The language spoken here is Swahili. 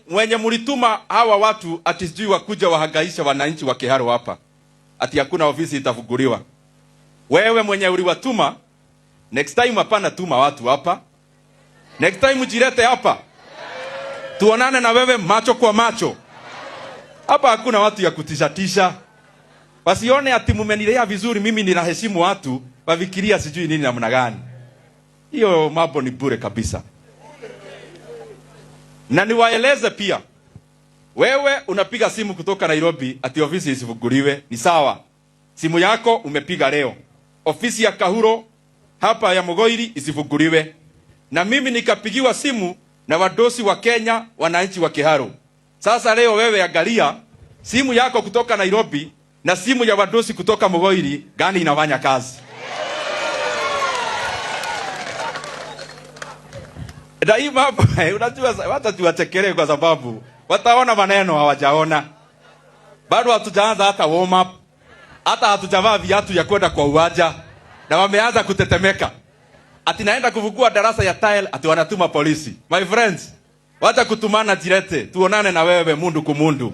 Mwenye mulituma hawa watu ati sijui wakuja wahangaisha wananchi wa Kiharu hapa, ati hakuna ofisi itafunguliwa. Wewe mwenye uliwatuma, next time hapana tuma watu hapa. Next time ujilete hapa, tuonane na wewe macho kwa macho. Hapa hakuna watu ya kutishatisha, wasione ati mumenilea vizuri, mimi ninaheshimu watu, wafikiria sijui nini namna gani. Hiyo mambo ni bure kabisa. Na niwaeleze pia, wewe unapiga simu kutoka Nairobi ati ofisi isifunguliwe, ni sawa. Simu yako umepiga leo, ofisi ya Kahuro hapa ya Mugoiri isifunguliwe, na mimi nikapigiwa simu na wadosi wa Kenya, wananchi wa Kiharu. Sasa leo wewe angalia simu yako kutoka Nairobi na simu ya wadosi kutoka Mugoiri, gani inafanya kazi? Daima hapo unajua, wacha tuwachekelee kwa sababu wataona maneno hawajaona. Bado hatujaanza hata warm up, hata hatujavaa viatu ya kwenda kwa uwanja na wameanza kutetemeka. Ati naenda kufungua darasa ya tile, ati wanatuma polisi. My friends, wacha kutumana jirete, tuonane na wewe mundu kumundu.